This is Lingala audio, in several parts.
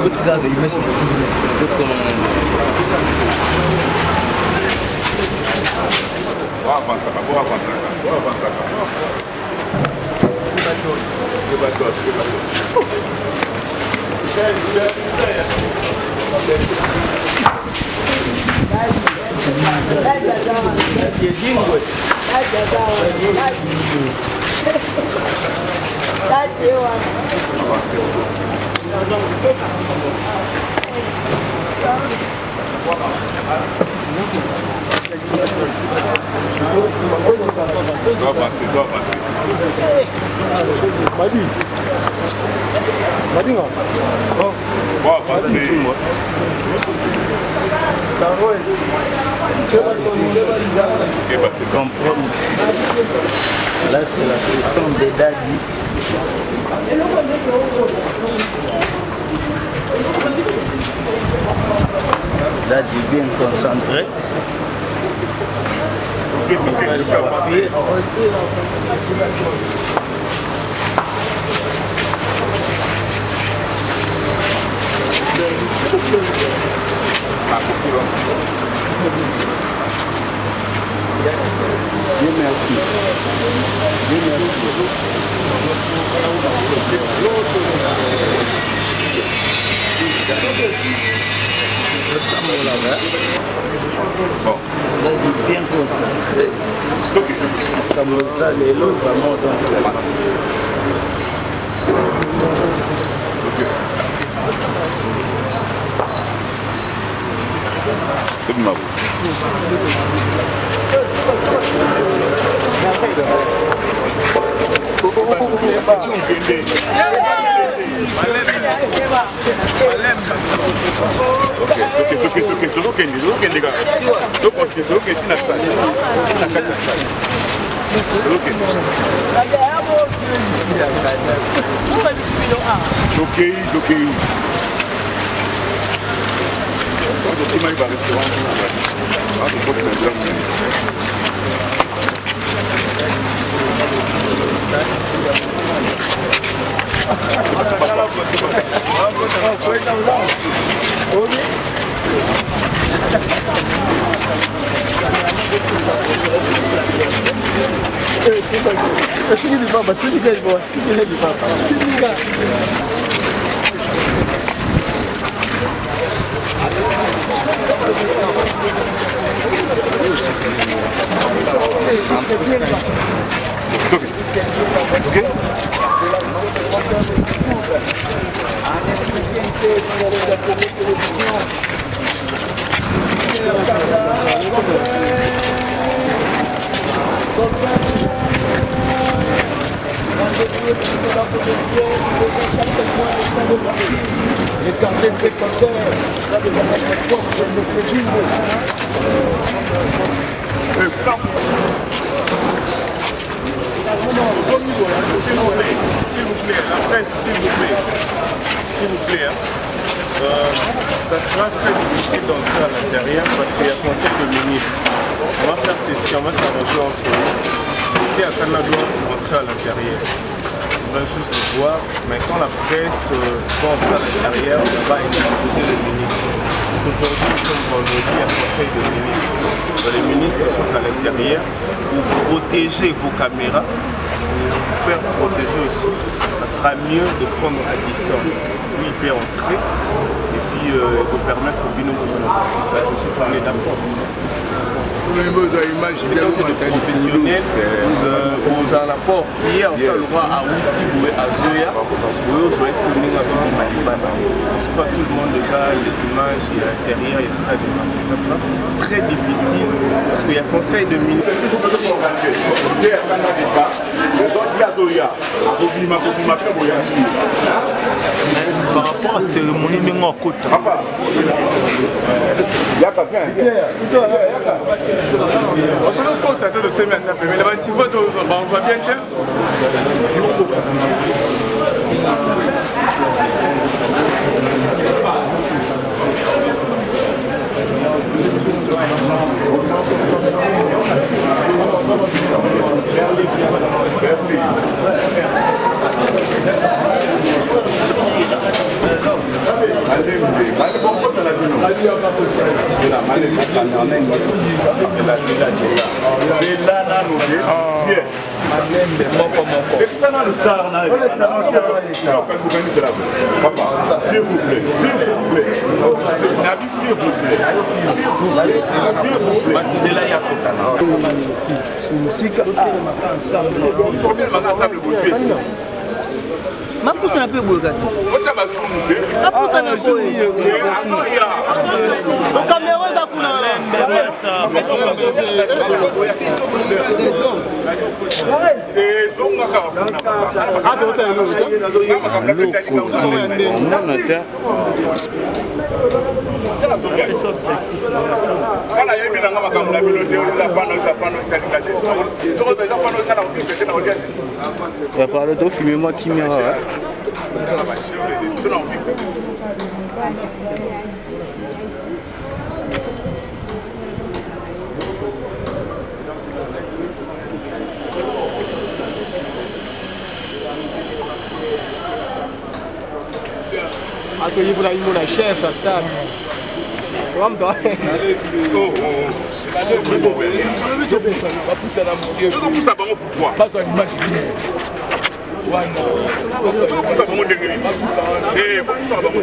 Doit avancer, doit avancer. Madi. Madinga. Oh. Doit avancer. Comprendre. Là, c'est la pression de Dadi. Dadi bien concentré. Dieu merci. Dieu merci. Bon. Vas-y, bien concentré. Comme ça, lelo, vraiment, donc. Ok. Tozokende, tozokende kaka, tokontinue, tozokende ntina stade, na kati ya stade tozokende, tokei, tokei, tokimaki barestaurant kuna, tokoti na nzela monene. Ok. S'il vous plaît, s'il vous plaît, la presse, s'il vous plaît, s'il vous plaît, hein. Ça sera très difficile d'entrer à l'intérieur parce qu'il y a conseil de ministres. On va faire ceci, on va s'arranger entre nous. Et Akana doit entrer à l'intérieur. On va juste le voir, mais quand la presse va entrer à l'intérieur, on va exposer le ministre. Parce qu'aujourd'hui, nous sommes vendredi, il y a conseil de ministres. Donc, les ministres sont à l'intérieur pour protéger vos caméras, pour vous faire protéger aussi. Ça sera mieux de prendre à distance. Lui, il peut entrer et puis de permettre au binôme de Je sais qu'on est d'accord. Professionnel kozala na porte ye osala lokwa awuti boye azoya boye ozwa eske ndenge azobima libanda. Je crois tout le monde déjà les images ya intérieur ya stade de Martyrs. Ça sera très difficile parce qu'il y a conseil de ministre. Par rapport à cérémonie ndenge akota. Okota te, totemi ata pembeni, bantivo tozwa bien te. Malembe moko moko. Papa, s'il vous plaît, s'il vous plaît. Nabi, s'il vous plaît. S'il vous plaît, s'il vous plaît. Nzela ya kotana. Totelema ensemble bosi esi. Mapusana mpe boye kasi. Otya basumu te. Apusana boye. Azoya. Kamera eza kuna. Ezongaka. Kana yebi nanga makambo na bino te, eza pano, eza pano, etalinga te. Soko eza pano, eza na office te, na olia te. Ya parle to filmer moi kimia. Parce que vous avez mon chef, ça se Tozopusa bango pourquoi? Tozopusa bango ndenge nini? Bopusa bango.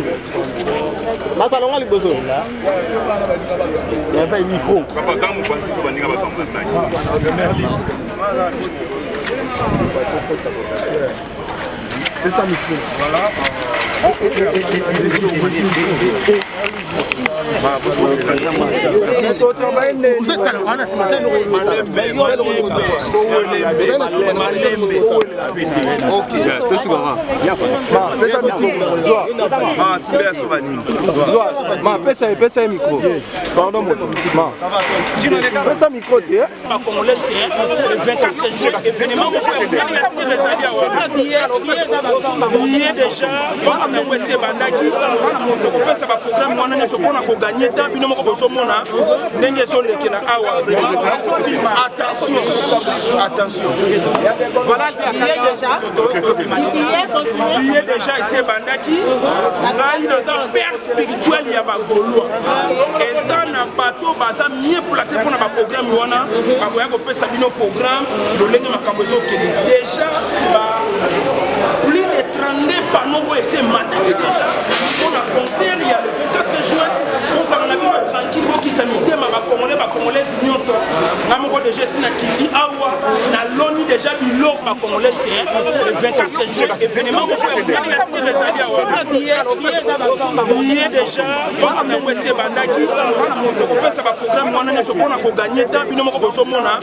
Masalonga liboso. Il y avait un micro. Papa, za mopanzi mpo baninga bazwa nani. C'est ça micro. Voilà. Pesa micro. Pardon, pesa micro te. Congolaise le 24 juin, événement billet déjà vente na wese bandaki tokopesa baprogramme wana nyonso mpona koganye temps bino moko bozomona ndenge ezolekela awa. Vraiment attention, attention. Voilà billet déjà esi ebandaki. Ngai naza père spirituel ya bagaulois, eza na bato baza mieux placé mpona baprogramme wana, bakoya kopesa bino programme lolenge makambo ezokende. Déjà plus de 32 panneaux oyo esi emataki déjà mpona concert ya le 24 juin. Ozala na bino tranquille, bokitisa mitema bacongolais, bacongolaise nyonso. Nga moko déjà esi na kiti awa, naloni déjà biloko bacongolais le 24 juin, événement moko ya sire ezali awa. Billet déjà vente na yango esi ebandaki. Tokopesa baprogramme wana nyonso mpona koganye temps bino moko bozomona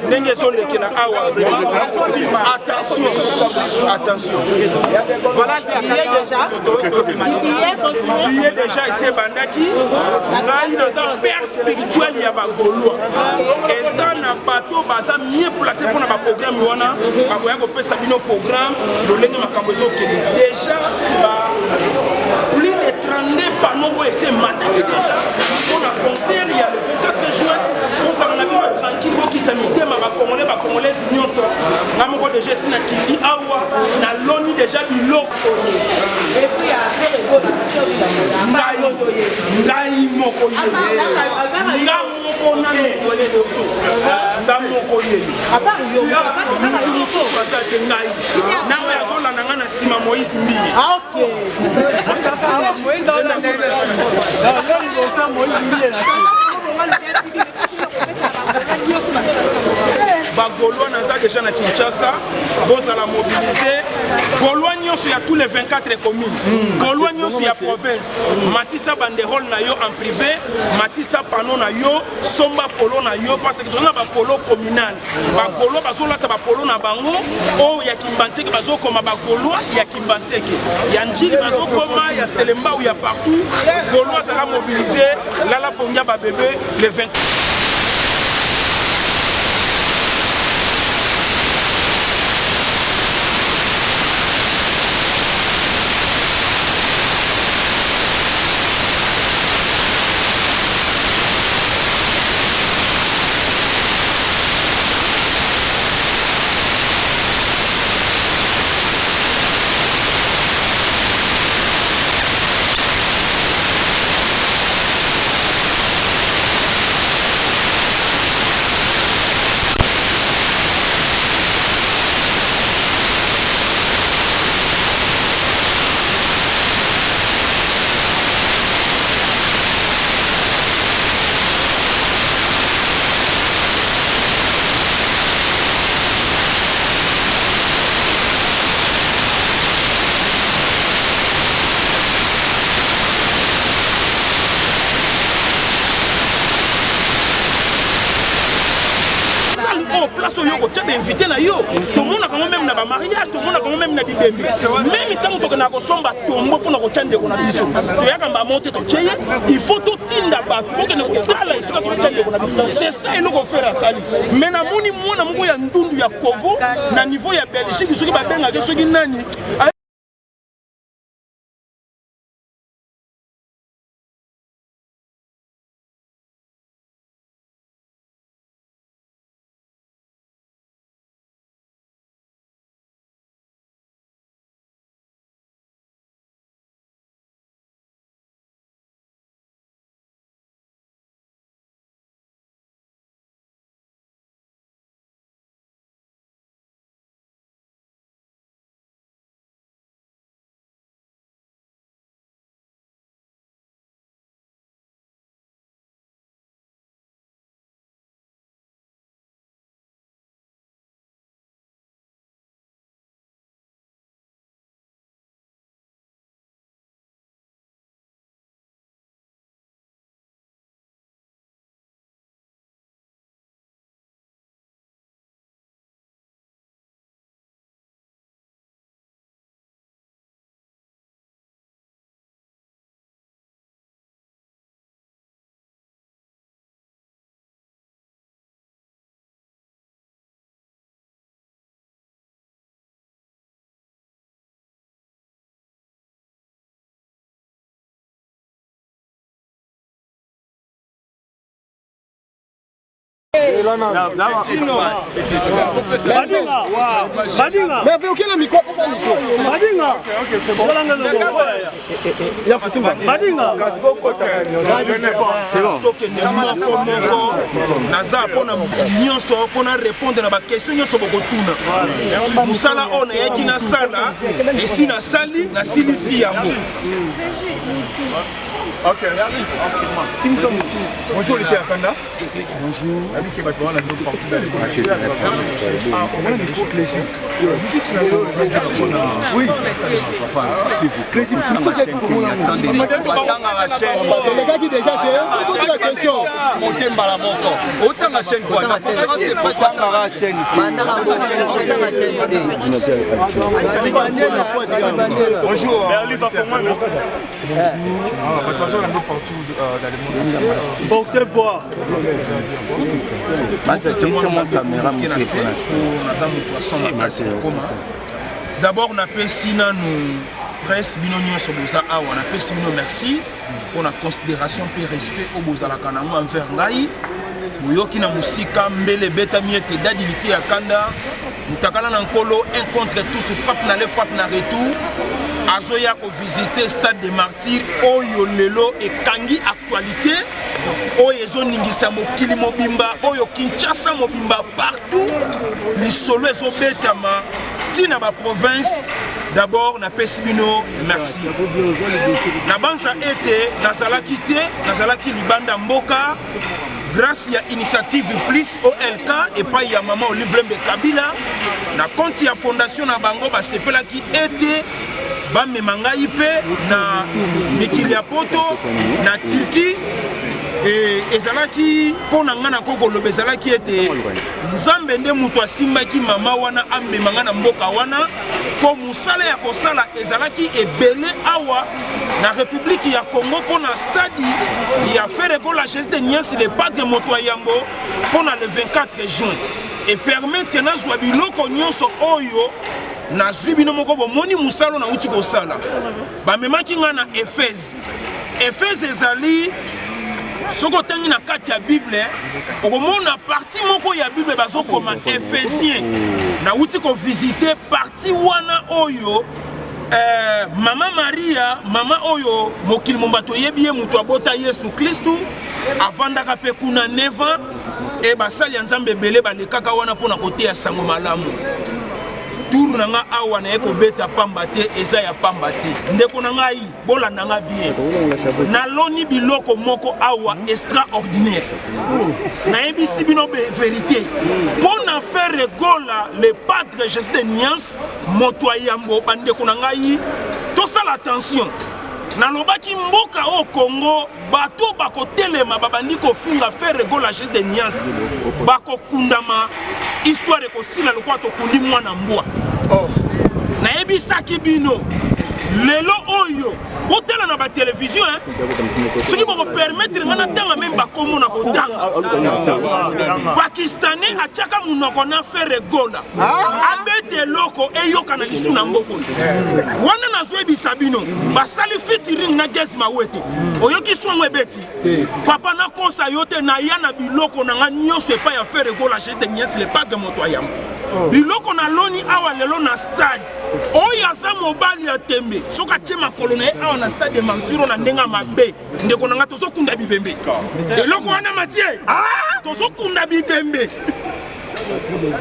ndenge ezolekela awa. Vraiment attention, attention. Voilà billet déjà esi ebandaki. Ngai naza père spirituel ya bagaulois, eza na bato baza mieux placé mpona baprogramme wana, bakoya kopesa bino programme lolenge makambo ezokende. Déjà plus de 32 panneaux oyo esi emataki déjà mpona concert ya le 24 juin. Ozala na bino tranquille, bokitisa mitema bacongolais, bacongolaise nyonso. Nga moko déjà esi na kiti awa, naloni déjà biloko. Ngai moko ye, nga moko nano liboso, nga moko ye, mutu mosusu aza te. Ngai na oyo azolanda nga na nsima, Moïse Mbiye. Bagaulois naza déjà na Kinshasa, bozala mobilisé. Gaulois nyonso ya tous les 24 communes, Gaulois nyonso ya province, matisa banderole na yo en privé, matisa panneau na yo, somba polo na yo, parce que toza na bapolo communal. Bagaulois bazolata bapolo na bango oyo ya Kimbanseke, bazokoma bagaulois ya Kimbanseke, ya Njili bazokoma, ya Selembao, ya partout. Gaulois azala mobilisé, lala pongia babebe le 24. invité na yo. Tomonaka yango meme na bamariage, tomonaka yango meme na bibembe, meme ntango tokendaka kosomba tombo mpona kotya ndeko na biso, toyaka mbamo te totye ye. Il faut totinda bato bokende kotala esika tokotya ndeko na biso. C'est ça eloko Ferre asali. Mais namoni mwana moko ya ndundu ya kovo na niveau ya Belgique, soki babengaki soki nani. Mais okela micro, pesa micro. Badinga. Ya Fusimba. Badinga. Tokende moko moko, naza mpona nyonso mpona répondre na baquestion nyonso bokotuna. Mosala oyo nayaki nasala, esi nasali, nasilisi yango. Ok. Bonjour les Kanda. Bonjour. Oui. S'il vous plaît. Elekaki déjà te, la question. Monte mbala moko. Otanga chaîne quoi? Otanga chaîne. Bonjour. Bonjour. Partout dans le monde. Portez bois. Naza moto asomba makasi kokoma. D'abord napesi nanu presse, bino nyonso boza awa, napesi bino merci mpona considération mpe respect oyo bozalaka nango envers ngai. Boyoki na mosika mbele ebetami ete Dadi Lite ya Kanda, mutakala na nkolo, un contre tous, frappe na le frappe na retour, azoya kovisite stade de Martyr oyo lelo ekangi actualité, oyo ezoningisa mokili mobimba, oyo Kinshasa mobimba, partout lisolo ezobetama ntina baprovince. D'abord napesi bino merci. Nabanza ete nazalaki te, nazalaki libanda mboka grâce ya initiative plus OLK epai ya mama Olive Lembe Kabila na compte ya fondation na bango, basepelaki ete bamema ngai mpe na mikili ya poto na Turquie. E, ezalaki mpo na ngai nakoki koloba ezalaki ete Nzambe nde moto asimbaki mama wana amema ngai na mboka wana, mpo mosala ya kosala ezalaki ebele awa na République ya Congo mpo na stade ya Ferre Gola Jésus de Niansi le Padre moto ya yambo mpo na le 24 juin, e permettre nazwa biloko nyonso oyo nazwi. Bino moko bomoni mosala nauti kosala. Bamemaki ngai na Ephèse. Ephèse ezali, soki otangi na kati ya Bible okomona partie moko ya Bible bazokoma Ephésien. Nauti kovisite partie wana oyo mama Maria, mama oyo mokili momba toyebi ye, moto abota Yesu Kristu, avandaka mpe kuna 9 ans, e basali ya Nzambe ebele balekaka wana mpona koteya sango malamu. Tour na nga awa naye kobeta pamba te, eza ya pamba te. Ndeko na ngai, bolanda nga bien, naloni biloko moko awa extraordinaire. Nayebisi bino vérité, mpo na Ferre Gola le Padre Jésus de Niance moto ya yambo. Bandeko na ngai, tosala attention. Nalobaki mboka oyo Congo bato bakotelema babandi kofinga Ferre Gola Jesus de nuance bakokundama, histoire ekosila lokola tokundi mwana mbwa. Oh. Nayebisaki bino lelo oyo botala na batelevizio soki bokopermettre ngai natanga meme bakombo na kotanga. Pakistanais atiaka monoko na Ferre Gola abeta eloko eyokana lisu na mboko wana. Nazoyebisa bino basali featuring na Gaz Mawete, oyoki songo ebeti papa nakosa yo te, naya na biloko na nga nyonso epai ya Ferre Gola jete nies le padre moto ayamba biloko naloni awa lelo na stade. Oyo aza mobali ya tembe, soki atie makolo na ye awa na stade de Martyrs na ndenge ya mabe, ndeko na nga tozokunda bibembe. Eloko wana Matie, tozokunda bibembe,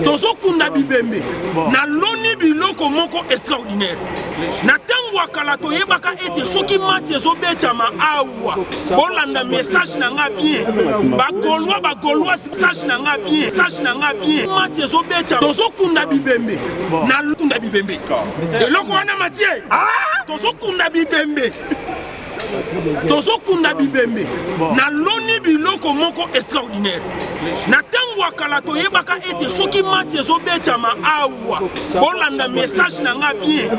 tozokunda bibembe. Naloni biloko moko extraordinaire. Na ntango ya kala toyebaka ete soki match ezobetama awa, bolanda message na nga bien, bagaulois bagaulois, message na nga bien, message na nga bien, match ezobeta tozokunda bibembe, nalokunda bibembe. Eloko wana Matie, tozokunda bibembe, tozokunda bibembe. Naloni biloko moko extraordinaire. Na ntango ya kala toyebaka ete soki match ezobetama awa, bolanda message na nga bien,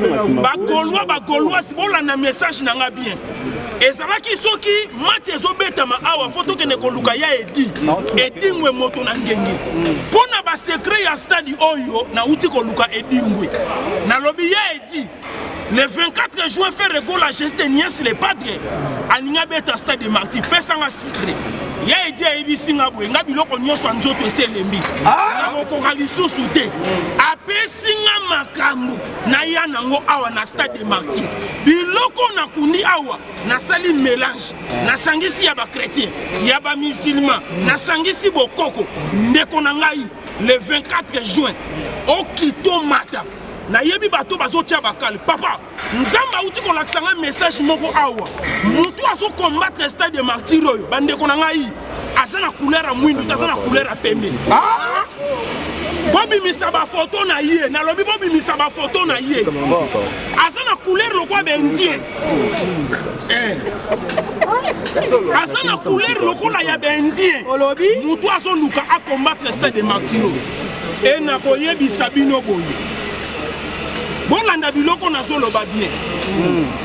bagaulois bagaulois, bolanda message na nga bien, ezalaki soki match ezobetama awa fo tokende koluka ya edi edingwe moto na ngenge mpo na basecret ya stade oyo. Nauti koluka edingwe, nalobi ya edi le 24 juin Ferre Gola Jesus de Nies le padre alingi abeta stade de Martyrs, pesanga secret. Ya edi ayebisi nga boye, nga biloko nyonso ya nzoto esi elembi, nakokoka lisusu te. Apesi nga makambo naya nango awa na stade de Martyrs. Biloko nakundi awa, nasali mélange, nasangisi ya bachrétien, ya bamusulman, nasangisi bokoko. Ndeko na ngai, le 24 juin okito mata, nayebi bato bazotia bakale. Papa Nzambe auti kolakisa ngai message moko awa, motu azokombattre stade de Martyrs oyo, bandeko na ngai, aza na couleur ya mwindu te, aza na couleur ya pembe. Bobimisa bafoto na ye, nalobi bobimisa bafoto na ye, aza na couleur lokola baindien, aza na couleur lokola ya baindien. Motu azoluka akombattre stade de Martyrs oyo. E nakoyebisa bino boye, bolanda biloko nazoloba bien.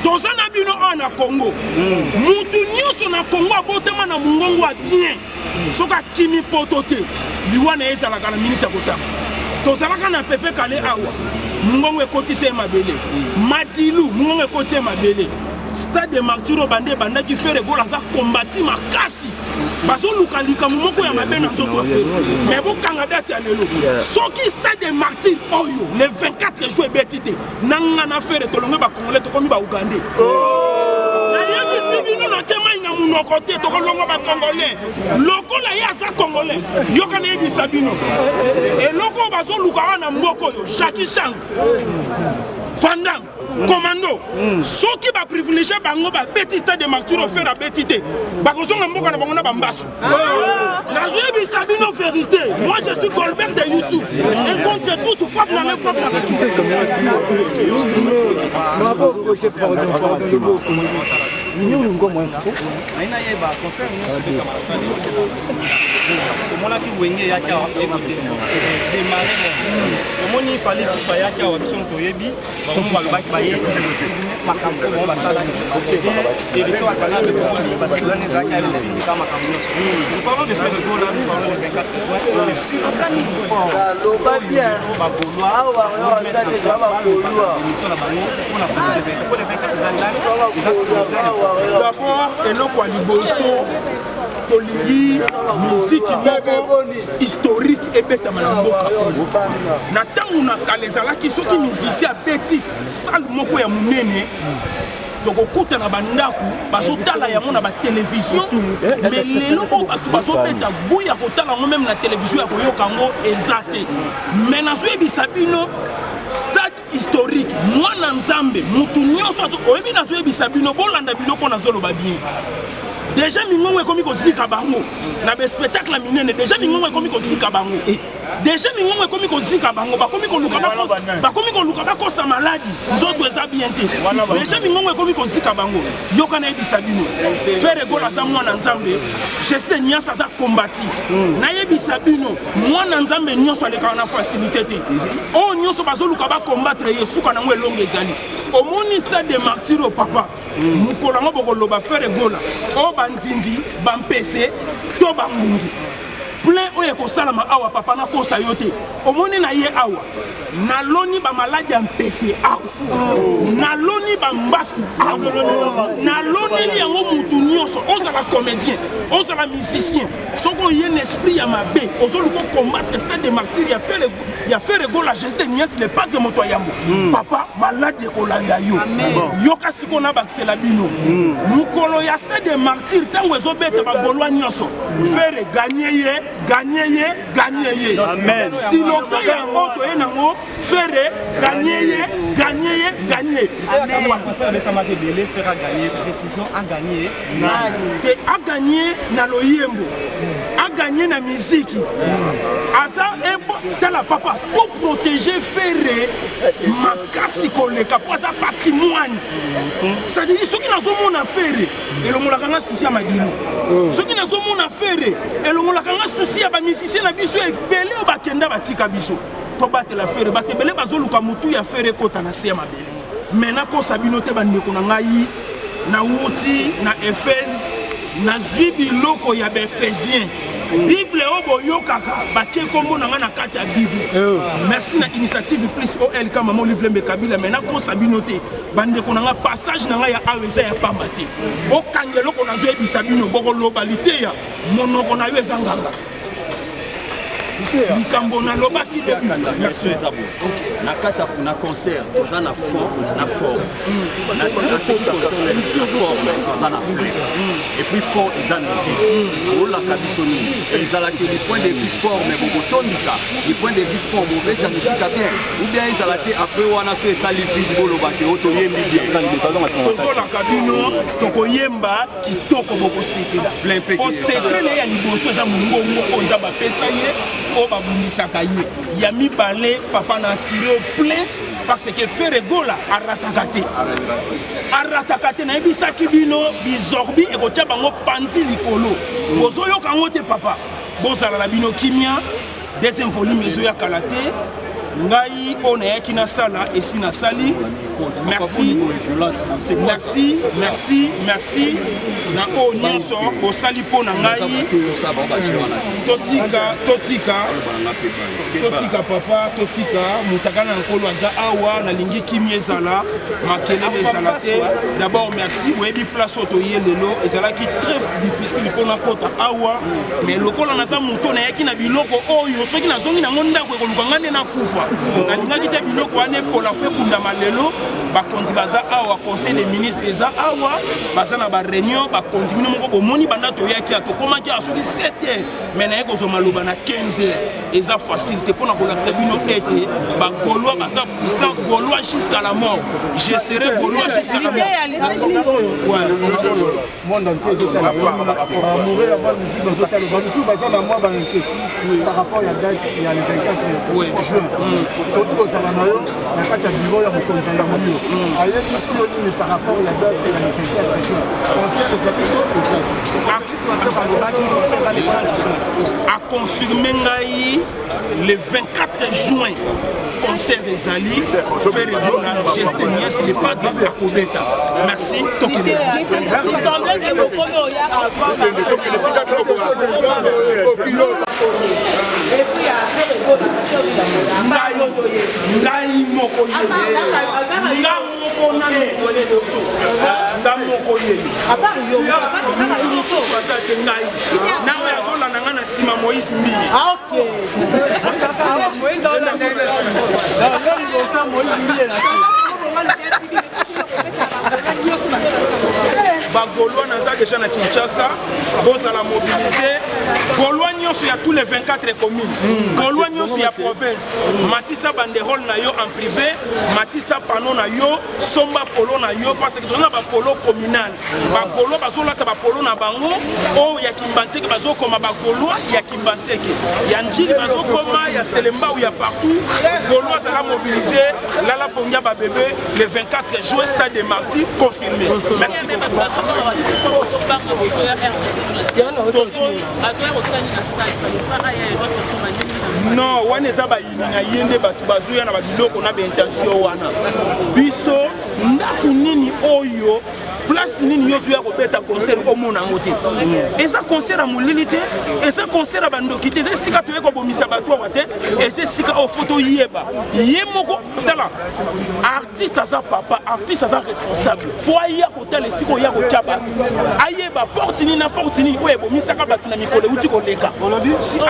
Toza na bino awa na Congo, mutu nyonso na Congo abotama na mongongo ya bien, soki akimi poto te, liwa na ye ezalaka na miniti ya kotanga. Tozalaka na Pepe Kale awa, mongongo ekotisa ye mabele. Madilu, mongongo ekoti ye mabele. Stade de Martyrs oyo bande ebandaki, Ferre Gola aza kombati makasi, bazoluka likambo moko ya mabe na nzoto ya Ferre. Mais bokanga date ya lelo, soki stade de Martyrs oyo le 24 juin ebeti te, na nga na Ferre tolonge bacongolais, tokomi baugandais. Nayebisi bino, natie mai na monoko te, tokolonga bacongolais lokola ye aza congolais. Yoka, nayebisa bino eloko oyo bazoluka wana mboka oyo, Jackie Chan, Van Damme, commando, soki baprivilégie bango babeti stade de Martyrs, Ferre abeti te, bakozonga mboka na bango na bambasu. Nazoyebisa bino vérité, moi je suis Goldberg de YouTube et contre toute frappe na frappe na. Nayeba concert nyonso ebetama na stade tomonaki Wenge eyaki awa ekote démarre, tomoni Fally Ipupa eyaki awa, biso toyebi bango balobaki baye makambo oyo bango basalaki. Héritier Watanabe, tomoni basilani ezalaki ya lotindika makambo nyonso. Nous parlons de Ferre Gola, nous parlons le 24 juin, mais sur le plan fort bagaulois na bango mpona po le 24 eza eza. D'abord, eloko ya liboso, tolingi miziki moko historique ebetama na mboka oyo. Na ntango na kala ezalaki soki musicien abeti salle moko ya monene, tokokuta na bandako bazotala yango na batelevizio. Mais lelo oyo bato bazobeta gu ya kotala yango même na televizio, ya koyoka yango eza te. Mais nazoyebisa bino, stade historique, mwana Nzambe, mutu nyonso oyebi. Nazoyebisa bino, bolanda biloko nazoloba bien. Déjà mingongo ekomi kozika bango na ba spectacle ya minene, déjà mingongo ekomi kozika bango, déjà mingongo ekomi kozika bango, bakomi koluka bakosa, bakomi koluka bakosa maladi, nzoto eza bien te, déjà mingongo ekomi kozika bango. Yoka nayebisa bino, Ferre Gola aza mwana Nzambe, Jésus de Nias aza combati. Nayebisa bino, mwana Nzambe nyonso alekaka na facilité te. Oyo nyonso bazoluka bacombattre ye, suka nango elongo ezali. Omoni stade de martyr oyo papa, mokolo yango bokoloba Ferre Gola oyo banzinzi bampese to bangungi plein oyo ekosalama awa papa, nakosa yo te. Omoni na ye awa, naloni bamaladi ya mpese awa, naloni bambasu awa, naloneli yango mutu nyonso, ozala comédien, ozala musicien, soki oye na esprit ya mabe, ozoluka combattre stade de martyr ya Ferre Gola, Jésus de Nias, le padre, moto ya yambo, papa, maladi ekolanda yo. Yoka sikoyo, nabakisela bino, mokolo ya stade de martyr, ntango ezobeta, bagaulois nyonso, Ferre gagne ye, gagne ye, gagne ye. Siloka yango toye nango, Ferre gagne ye, gagne ye, gagne. Concert ebetamaki ebele, Ferre a gagné, précision, a gagné? Te, aganye na loyembo, aganye na miziki, aza tala papa, to protéger Ferre makasi koleka, mpo aza patrimoine. C'est-à-dire soki nazomona Ferre, elongolaka nga souci ya madilu. Soki nazomona Ferre, elongolaka nga souci ya bamusicien na biso ebele oyo bakenda batika biso. Tobatela Ferre. Bato ebele bazoluka motu ya Ferre ekota na se ya mabele, me nakosa bino te, bandeko na ngai, nawuti na Efese, nazwi biloko ya baephésien, Bible oyo boyokaka batie nkombo na ngai na kati ya Bible. Merci na Initiative Plus Olk, mama Olive Lembe Kabila. Me nakosa bino te, bandeko na ngai, passage na ngai ya awa eza ya pamba te. Okanga eloko nazoyebisa bino, bokoloba liteya monoko na yo eza nganga. Likambo nalobaki. Merci. Eza boye, na kati ya na concert, toza na fond na forme. Na ce qui concerne la forme, toza na plein, et puis fond eza musique. Olaka biso nini ezalaki du point de vue forme, bokotondisa du point de vue fond, bobeta musique bien, ou bien ezala te après wana so esali vide, bolobaki o toyembi bien? Tozolaka bino, tokoyemba kitoko, bokosepela. Po secret na ye ya liboso eza mongongo oyo Nzambe apesa ye, oyo babundisaka ye. Ya mibale, papa, na assuré plein, parce que Ferre Gola arataka te, arataka te. Nayebisaki bino, bizorbi ekotia bango panzi likolo, bozoyoka yango te. Papa, bozala na bino kimia, deuxième volume ezoya kala te. Ngai oyo nayaki nasala, esi nasali. Merci, merci, merci, merci na oyo nyonso bosali mpo na ngai. Totika, totika, totika, papa, totika. Mutaka na nkolo aza awa, nalingi kimia ezala, makelele ezala te. D'abord merci. Oyebi place oyo toye lelo, ezalaki très difficile mpona kota awa, mais lokola naza moto nayaki na biloko oyo, soki nazongi nango ndako ekoluka ngai nde nakufa. Nalingaki te biloko wana epola, fo ekundama lelo. Bakonzi baza awa, conseil des ministres eza awa, baza na baréunion. Bakonzi, bino moko bomoni, banda toyaki ya tokomaki awa soki 7 heures, mais naye kozwa maloba na 15 heures. Eza facile te mpona kolakisa bino ete bagaulois baza puissant. Gaulois jusqu'à la mort, je serai gaulois jusqu'à la mort. Monde entier ezotala, baamoureux ya ba musique bazotala, bamosusu baza na mwa bainquiétude par rapport ya date ya le 24 juin. Toti kozala na yo na kati ya bureau ya mokonzi ya yango, ayebisi yo nini par rapport ya date ya le 24 juin? Concert ezali to ezali? Balobaki concert eza le 30 juin. Aconfirme ngai, le 24 juin concert ezali. Ferre Gola, Geste Nies, le padre, akobeta. Merci, tokende. Semblait que bokomi oya avant. Et puis après, ngai, ngai moko ye, nga moko nano liboso, nga moko ye, mutu mosusu aza te. Ngai na oyo azolanda ngai na nsima, Moïse Mbiye. Ah, ok. Moïse Bagaulois, naza déjà na Kinshasa. Bozala mobilisé. Gaulois nyonso ya tous les 24 communes. Gaulois nyonso ya province. Matisa banderole na yo en privé, matisa panneau na yo, somba polo na yo parce que toza na ba polo communal. Ba Gaulois bazolata ba polo na bango, oyo ya Kimbanseke bazokoma ba Gaulois ya Kimbanseke. Ya Ndjili bazokoma ya Selembao ya partout. Gaulois azala mobilisé, lala pongia ba bébé le 24 juin stade des Martyrs confirmé. Merci beaucoup. Non, wana eza bayini na ye nde bato bazoya na babiloko na baintention wana. Biso ndako nini oyo place nini yo ozoya kobeta concert omona yango te? Eza concert ya molili te, eza concert ya bandoki te, eza esika toye kobomisa bato awa te, eza esika oyo fo toyeba ye moko. Tala, artiste aza papa, artiste aza responsable, fo aya kotala esika oya kotya bato, ayeba porte nini na porte nini oyo ebomisaka bato na mikolo euti koleka,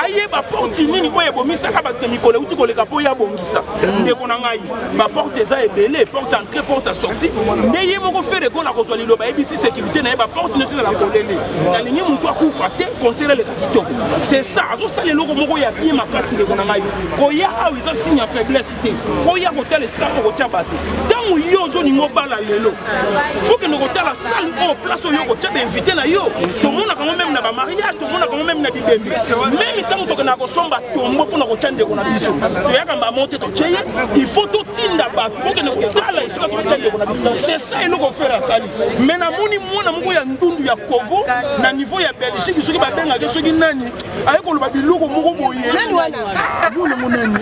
ayeba porte nini oyo ebomisaka bato na mikolo euti koleka mpo ya bongisa. Ndeko na ngai, baporte eza ebele, porte entrée, porte sortie, nde ye moko Ferre Gola kozwa liloba ayebisi sécurité na ye baporte nyonso ezala polele. Nalingi motu akufa te, concert eleka kitoko. C'est ça, azosala eloko moko ya bien makasi. Ndeko na ngai, koya awa eza signe ya faiblesse te, fo ya kotala esika okotya bato. Ntango yo ozolinga obala lelo, fo kende kotala salle oyo, place oyo okotya bainvité na yo. Tomonaka yango même na bamariage, tomonaka yango même na bibembe, même ntango tokendaka kosomba tombo mpona kotya ndeko na biso, toyaka mbamo te totie ye. Il faut totinda bato bokende kotala esika tokotya ndeko na biso. C'est ça eloko Ferre asali. Mais namoni mwana moko ya ndundu ya Kovo na niveau ya Belgique, soki babengaki soki nani, aye koloba biloko moko boye. Mwana ngo nani?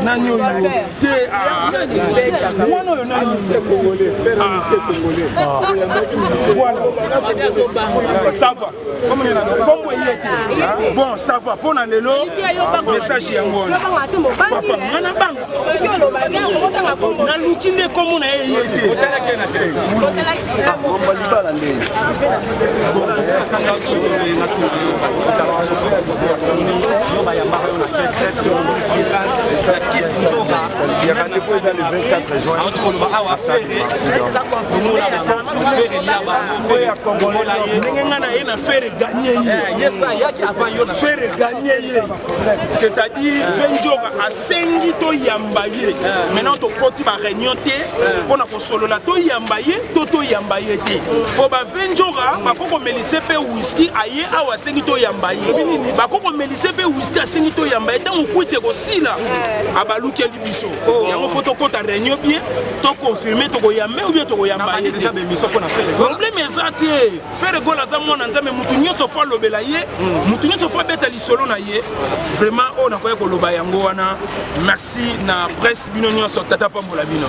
Nani oyo te? Mwana oyo nani? Ça va, kombo eye te. Bon, ça va mpo na lelo, message yango wana. Papa nga na banga naluki nde kombo na ye ye te. Ndenge nga na ye na Ferre gagné ye, Ferre gagné ye, c'est-à-dire Venjoka asengi toyamba ye. Maintenant tokoti baréunion te mpona kosolola toyamba ye to toyamba ye te, mpo bavenjoka bakokomelise mpe whisky. Aye awa asengi toyamba ye, bakokomelise mpe whisky, asengi toyamba ye. Ntango kwiti ekosila, abalukeli biso yango. Fo tokɔta réunion bien, toconfirme tokoyamba ou bien tokoyamba ye te. Problème eza te. Ferre Gola aza mwana Nzambe, mutu nyonso fo alobela ye, mutu nyonso fo abeta lisolo na ye. Vraiment, oyo nakoya koloba yango wana. Merci na presse, bino nyonso, tata pambola bino.